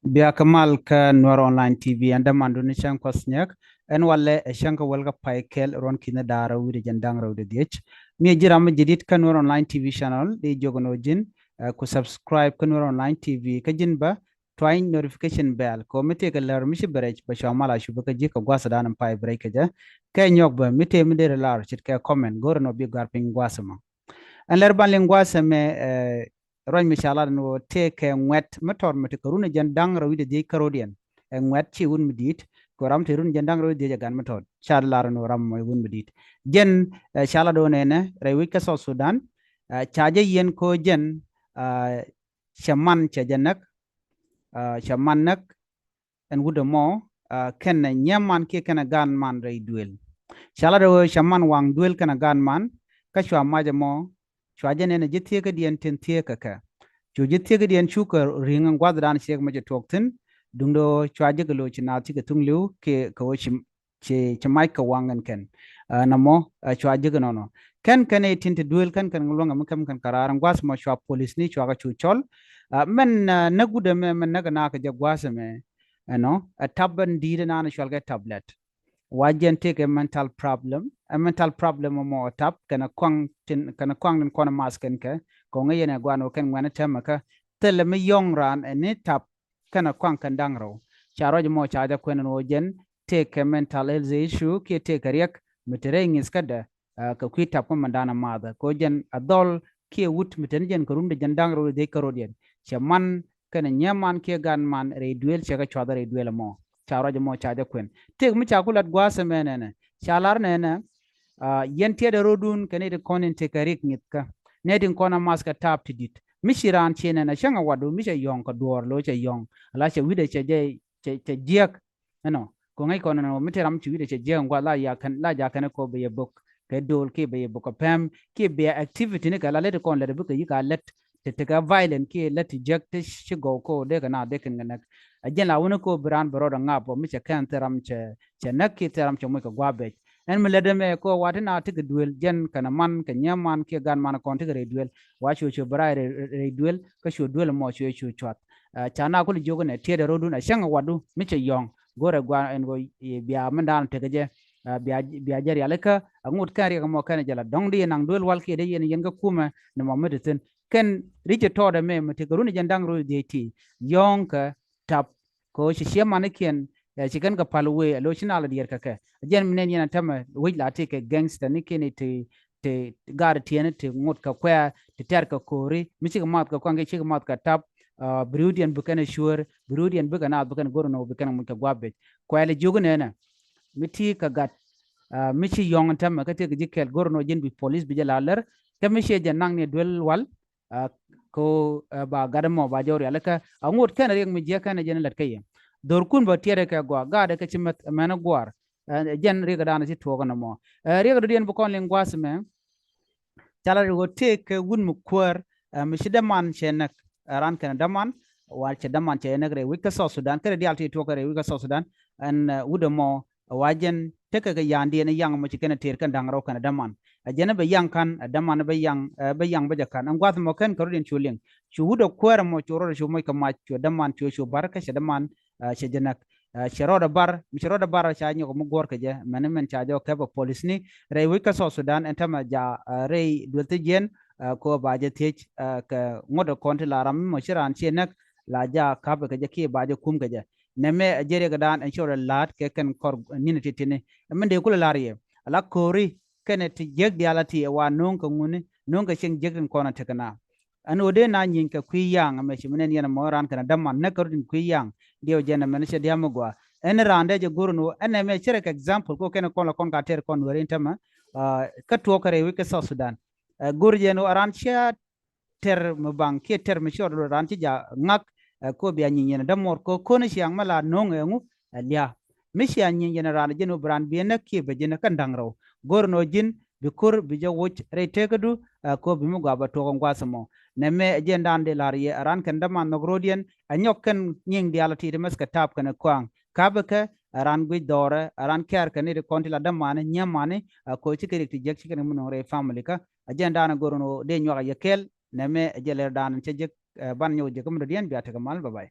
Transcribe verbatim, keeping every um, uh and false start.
Bia kɛ mal kä Nuɛr Online T V, ɛn dämandu ni cäŋ Kuɔth Nyɛk. Ɛn walɛ ɛ cäŋ kä wäl kä pay kɛl ruɔ̱n ki̱n da̱ŋ rɛw wi̱cdɛ jiɛn da̱ŋ rɛw wi̱cdɛ dhieec. Mi ɛ ji̱ ram mi jadid kä Nuɛr Online T V channel, di jiök ɛn ɣöö ji̱n ɛ ku subscribe kä Nuɛr Online T V, kä ji̱n bä tuany notification bell, kɛ ɣöö mi tëëkɛ lär mi ci bɛ rɛc bɛ cua mal a cupä kä ji̱ kɛ gua̱a̱th dan in pay bɛ rɛc kɛ jɛ. Kɛ nyɔk bä mi tëë mi deri lar ce̱tkɛ comment, go̱rɛ nɔ bi gɔ̱a̱r piny gua̱a̱th ɛmɔ. Ɛn lɛr ban liŋ gua̱a̱th ɛmɛ, ɛ, ruac mi ca lat ɛn ɣöö tëëkɛ ŋuɛ̈t mi tɔt mi te kɛ run jiɛn da̱ŋ rɛw wi̱cdɛ dhieec kä rɔ̱diɛn. Ɛ ŋuɛ̈t ci wut mi di̱i̱t, kɛ ɣöö ram te run jiɛn da̱ŋ rɛw wi̱cdɛ dhieec ɛ gat mi tɔt. Ca lar ɛn ɣöö ram mɔ wut mi di̱i̱t. Jɛn, ɛ, ca lat ɣöö nɛnɛ rɛy wec kä South Sudan, ɛ, ca jɛ yiɛn kɛ ɣöö jɛn, ɛ, cɛ man cɛ jɛ näk, ɛ, cɛ man näk, ɛn wut ɛmɔ, ɛ, kɛnɛ nyiee man kiɛ kɛnɛ gaat man rɛy duëël. Ca lat ɣöö cɛ man waŋ duëël kɛnɛ gaat man, kä cua mac ɛmɔ, cua jɛ nɛn ɛ ji̱ thieekädiɛn tin thieekä kɛ. Cu ji̱ thieekädiɛn cukɛ ri̱ŋ ɛn gua̱thdan ciek mɛ cɛ tuɔɔk thi̱n, duundɛ ɣöö cua jɛ kɛ lo̱c ci naath cikɛ thuŋ li̱w kiɛ kɛ ɣöö ci, ci, ci mac kɛ waŋ ɛn kɛn. Ɛ, nɔmɔ, ɛ, cua jɛ kɛ nɔnɔ. Kɛn kɛn ɛ tin te duëël kɛn kɛn luäŋ ɛmɛ kɛm kɛn kɛ raar ɛn gua̱a̱th ɛmɔ cua polisni cua kɛ cu cɔl. Ɛ, mɛn, ɛ, näk wut ɛmɛ, mɛn näk ɛ naak kɛ jɛ gua̱a̱th ɛmɛ. Ɛnɔ, ɛ tap ɛn di̱i̱t ɛnan cual kɛ tablet. Wa jɛn tëëkɛ mental problem. Ɛ mental problem ɛmɔ tap kɛnɛ kɔaŋ tin, kɛnɛ kɔaŋ tin kɔn ɛ math kɛn kɛ. Kɔŋ ɛ yɛn ɛ gua̱a̱n wä kɛn ŋuɛ̈n ɛ tɛmɛ kä thilɛ mi yɔ̱ŋ raan ɛn ni tap kɛnɛ kɔaŋ kɛn da̱ŋ rɛw. Ca ruac ɛmɔ ca jɛ kuɛn ɛn ɣöö jɛn tëëkɛ mental health issue kiɛ tëëkɛ riɛk mi te rɛy ŋi̱th kädɛ, ɛ, kɛ kui̱ tap kä mɛndan ɛ mathɛ. Kɛ ɣöö jɛn ɛ dhɔl kiɛ wut mi te ni jɛn kɛ run de jiɛn da̱ŋ rɛw wi̱cdɛ dhieec kä rɔ̱diɛn. Cɛ man kɛnɛ nyiee man kiɛ gaat man rɛy duëël, cɛ kɛ cuath rɛy duëël ɛmɔ. Ca ruac ɛmɔ ca jɛ kuɛn. Tëëk mi ca ku lat gua̱a̱th ɛmɛ nɛnɛ. Ca lar nɛnɛ, ɛ, yɛn tiɛɛdɛ rɔ̱dun kɛ nɛy tin kɔn in tekɛ riɛk ŋi̱thkä. Nɛy tin kɔn ɛ math kɛ tap ti di̱t. Mi ci raan ciɛ nɛnɛ cäŋ ɛ watdu mi cɛ yɔ̱ŋ kɛ duɔ̱ɔ̱r lo̱c cɛ yɔ̱ŋ. Ala cɛ wi̱cdɛ cɛ jɛ, cɛ, cɛ jiäk. Ɛnɔ, kɛ ŋäc kɔn ɛn ɣöö mi te ram ci wi̱cdɛ cɛ jiäk ɛn gua̱a̱th la ya kɛn, la ja kɛn ɛ kɛ ɣöö bɛ yɛ bök kɛ do̱l kiɛ bɛ yɛ bök kɛ pɛm kiɛ bɛ activity ni kɛ la lät kɔn lät bikɛ yi̱k a lät te tekɛ violent kiɛ lät ti jiäk te ci gɔw kɛ ɣöö dee kɛ na dee kɛn kɛ näk. Ɛ jɛn la wuni kɛ ɣöö bi raan bɛ rɔɔdɛ ŋaap ɔ mi cɛ kɛn thil ram cɛ, cɛ näk kiɛ thil ram cɛ moc kɛ gua̱a̱p bɛc. Ɛn mi lät ɛmɛ kɛ ɣöö wa ti na tekɛ duëël jɛn kɛnɛ man kɛ nyiee man kiɛ gaat man kɔn tekɛ rɛy duëël. Wa cuɛ cuɛ bi rac rɛy, rɛy duëël kä cuɛ duëël ɛmɔ cuɛ cuɛ cuath. Ɛ, ca na kuli jiök nɛ tiɛɛdɛ rɔ̱dun ɛ cäŋ ɛ watdu mi cɛ yɔ̱ŋ. Go̱rɛ gua̱a̱n ɛn ɣöö bia mindan tekɛ jɛ, ɛ, bia, bia jɛ rialikä. Ɛ ŋot kɛn riɛk ɛmɔ kɛn jɛ la dɔ̱ŋ di yɛ naŋ duëël wal kiɛ di yɛn yɛn kä kumɛ ni mɔ mi ti thi̱n. Kɛn ri̱c ɛ tɔɔdɛ mɛ mi tekɛ run ɛ jɛn da̱ŋ run ɛ dhieec ti yɔ̱ŋ kɛ tap kɛ ɣöö ci ciɛ manikiɛn, ɛ, ci kɛn kɛ pal wee ɛ lo̱c ci na la diɛɛr kɛ kɛ. Ɛ jɛn mi nɛn yɛn ɛ tämɛ wec la ti kɛ gangster ni kiɛn ti, ti gaat tiɛɛni ti ŋot kɛ kuɛ̈ɛ̈ ti tɛr kɛ ko̱ri mi cikɛ math kɛ kuaŋ kiɛ cikɛ math kɛ tap. Ɛ, bi ri̱wdiɛn bi kɛn ɛ cuäär, bi ri̱wdiɛn bikɛ naath bi kɛn go̱r ɛn ɣöö bi kɛn muc kɛ gua̱a̱p bec. Kuɛl ɛ jiök nɛnɛ mi ti kɛ gat, ɛ, mi ci yɔ̱ŋ ɛn tämɛ kä tëëkɛ ji̱ kɛl go̱r ɛn ɣöö ji̱n bi polis bi jɛ la lär. Kä mi ciɛ jɛ naŋ ni duel wal, ɛ, ko, ɛ, ba gat ɛmɔ ba jɛ wä rialikä. Ɛ ŋot kɛn riɛk mi jiäk kɛn ɛ jɛn lät kä yɛ. Dhorkun bä tiɛɛdɛ kɛ gɔaa, gaatdɛ kɛ ci mɛth ɛmɛn ɛ gua̱a̱r. Ɛ, jɛn riɛk ɛ da̱a̱n ci tuɔɔk ɛn ɛmɔ. Ɛ, riɛk ɛ dɔ̱diɛn bi kɔn liŋ gua̱a̱th ɛmɛ. Ca la ri ɣöö tëëkɛ wut mi kuäär, ɛ, mi ci däman cɛ näk, ɛ, raan kɛnɛ däman, wa cɛ däman cɛ näk rɛy wec kä South Sudan, kɛnɛ diaal ti tuɔɔk kɛ rɛy wec kä South Sudan, ɛn, ɛ, wut ɛmɔ, ɛ, wa jɛn tekɛ kɛ ya̱a̱ndiɛn ɛ yaŋ mɔ ci kɛnɛ tëër kɛn da̱ŋ rɛw kɛnɛ däman. Ɛ jɛn ɛ bɛ yaŋ ka̱n, ɛ, däman ɛ bɛ yaŋ, ɛ, bɛ yaŋ bä jɛ ka̱n. Ɛn gua̱th mɔ kɛn kɛ rɔ̱diɛn cu liŋ. Cu wut ɛ kuäär ɛmɔ cu rɔɔdɛ cu moc kɛ mac, cu däman cu cu bar kä cɛ däman, ɛ, cɛ jɛ näk. Ɛ, cɛ rɔɔdɛ bar, mi cɛ rɔɔdɛ bar ca nyɔk mi guɔ̱ɔ̱r kɛ jɛ, mɛn mɛn ca jɛ wä kɛpɛ polisni rɛy wec kä South Sudan, ɛn tämɛ ja, ɛ, rɛy duel thi jiɛn, ɛ, kɛ ɣöö ba jɛ thiec, ɛ, kɛ ŋuɔ̱t ɛ kɔn ti la ram mi mɔ ci raan ciɛ näk, la ja ka̱pɛ kɛ jɛ kiɛ ba jɛ kum kɛ jɛ. Nɛmɛ ɛ jɛ riɛk ɛ daan ɛn ci rɔɔdɛ la̱a̱t kɛ kɛn kɔr ni̱n ɛ ti tini. Ɛ mɛn dee kulɛ la̱r yɛ. Ala ko̱ri kɛnɛ ti jiäk diaal a ti ɛ wa no̱o̱ŋ kɛ ŋuni, no̱o̱ŋ kɛ cieŋ jiäk tin kɔn ɛ tekɛ na. Ɛn ɣöö dee na nyieny kɛ kui̱ yaŋ ɛmɛ ci mi nɛn yɛn ɛmɔ raan kɛnɛ däman näk kɛ rut in kui̱ yaŋ. Diɛw jɛn ɛmɛn cɛ diam mi gɔaa. Ɛn raan dee jɛ go̱r ɛn ɣöö ɛn ɛmɛ ci rɛk example kɛ ɣöö kɛn kɔn la kɔn ka tɛr kɔn weri in tämɛ, ɛ, kä tuɔɔk kɛ rɛy wec kä South Sudan. Ɛ, go̱r jɛ ɛn ɣöö raan cia tɛr mi baŋ kiɛ tɛr mi ci rɔɔdɛ raan ci ja ŋak, ɛ, kɛ ɣöö bia nyieny yɛn ɛ dämuɔɔr kɛ ɣöö kɔn ciaŋ mi la no̱o̱ŋ ɛŋu, ɛ, lia̱a̱. Mi cia nyieny yɛn raan jɛn ɣöö bi raan bi ɛ näk kiɛ bɛ ji̱ näk kɛn da̱ŋ rɛw. Go̱r ɛn ɣöö ji̱n bi ko̱r bi jɛ woc rɛy tekädu, ɛ, kɛ ɣöö bi mi gɔaa bɛ tuɔɔk ɛn gua̱a̱th ɛmɔ. Nɛmɛ ɛ jɛn daan dee la̱r yɛ, ɛ raan kɛn däman nhɔk ro̱diɛn, ɛ nyɔk kɛn nyieny diaal ɛ ti ti mɛth kɛ tap kɛnɛ kɔaŋ. Ka̱pɛ kɛ, ɛ raan guic dhɔrɛ, ɛ raan kɛɛr kɛ ni ti kɔn ti la dämani, nyiemani, ɛ, kɛ ɣöö cikɛ riɛk ti jiäk cikɛ ni mi no̱o̱ŋ rɛy family kä. Ɛ jɛn daan ɛ go̱r ɛn ɣöö dee nyuak ɛ yɛ kɛɛl, nɛmɛ ɛ jɛ lɛr daan cä jek, ɛ, ban nyɔk jek kä mi dɔ̱diɛn bia tekɛ mal, bye bye.